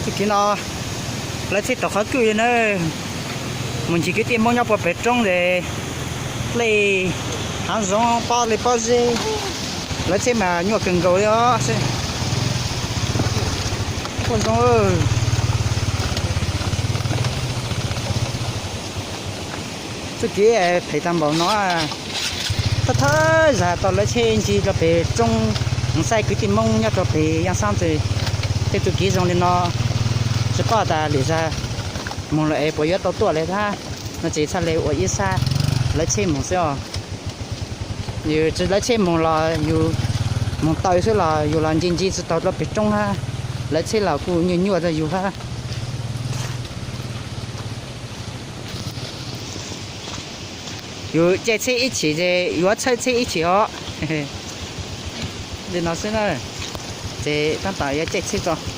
Txuj kev no lawv txhij tau qhov kwj li na, mus ncig kwv tij Hmoob nyob puag pem roob ces dlej hav zoov pob li pob zeb, lawv txhij mas nyuaj kawg nkaus li os. Pob zoo. Txuj kev phem tag npaum no, thawj thawj zaug tau lawv txhij ncig rau pem roob, mus saib kwv tij Hmoob nyob rau pem Yaj Xab ces tej txuj kev zoo li no, tsis paub tas lwm zaug mus lawm es puas yuav tau tuaj li thiab. No ces txhaj li ua ib sab lawv txhij mus xwb os. Yus tsis lawv txhij mus los yus mus taw xwb los yus los ncig ncig tsis tau rau pem roob hab, lawv txhij los kuj nyuaj nyuaj rau yus hab. Yus caij txhij ib chim ces yuav txhawj txhij ib chim os. Li no xwb na, ces tab tom yuav caij txhij tso.